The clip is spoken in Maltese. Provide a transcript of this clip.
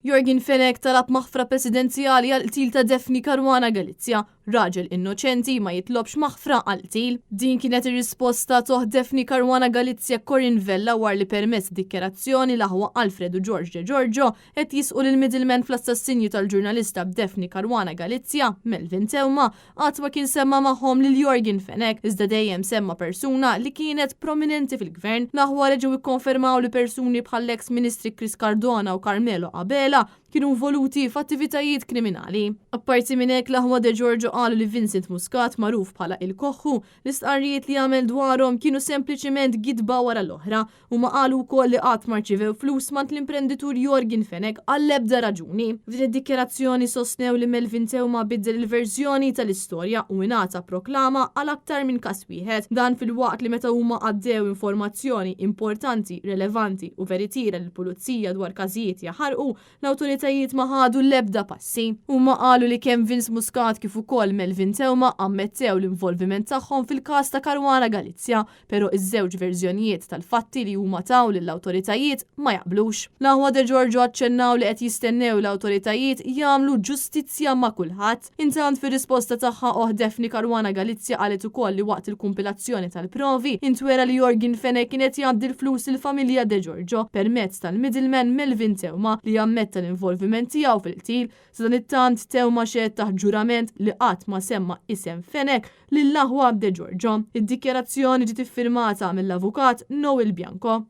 Yorgen Fenech talab maħfra presidenzjali għall-qtil ta' Daphne Caruana Galizia. Raġel innoċenti ma jitlobx maħfra għal qtil. Din kienet ir-risposta t'oħt Daphne Caruana Galizia Corinne Vella wara li permezz ta' dikjarazzjoni l-aħwa Alfred u George De Giorgio qed jisqu lill-middleman fl-assassinju tal-ġurnalista Daphne Caruana Galizia, Melvin Theuma, qatt ma kien semma magħhom lil Yorgen Fenech, iżda dejjem semma persuna li kienet prominenti fil-gvern. L-aħwa reġgħu kkonfermaw li persuni bħall-eks Ministri Chris Cardona u Carmelo Abela kienu involuti f'attivitajiet kriminali. Apparti minn hekk, l-aħwa De Giorgio qalu li Vincent Muscat, magħruf bħala Il-Koħħu, l-istqarrijiet li għamel dwarhom kienu sempliċiment gidba wara l-oħra. Huma qalu wkoll li qatt ma rċivew flus mant l-imprenditur Yorgen Fenech għall-ebda raġuni. F'din id-dikjarazzjoni sostnew li Melvin Theuma biddel il-verżjoni tal-istorja u ingħata proklama għal aktar minn każ wieħed. Dan filwaqt li meta huma għaddew informazzjoni importanti, relevanti u veritiera lill-pulizija dwar każijiet jaħarqu, l-awtoritajiet ma ħadu l-ebda passi. Huma qalu li kemm Vince Muscat kif ukoll Melvin Theuma ammettew l-involviment tagħhom fil-każ ta' Caruana Galizia, pero iż-żewġ verżjonijiet tal-fatti li huma taw lill-awtoritajiet ma jaqblux. L-aħwa De Giorgio aċċennaw li qed jistennew l-awtoritajiet jagħmlu ġustizzja ma' kulħadd. Intant fir-risposta tagħha oħt Daphne Caruana Galizia qalet ukoll li waqt il-kumpilazzjoni tal-provi intwera li Yorgen Fenech kien qed jgħaddi l-flus lill-familja De Giorgio permezz tal-middleman Melvin Theuma li ammetta l-involviment tiegħu fil-qtil. Sadanittant Theuma xehed taħt ġurament li qatt ma semma isem Fenech lill-aħwa De Giorgio. Id-dikjarazzjoni ġiet iffirmata mill-avukat Noel Bianco.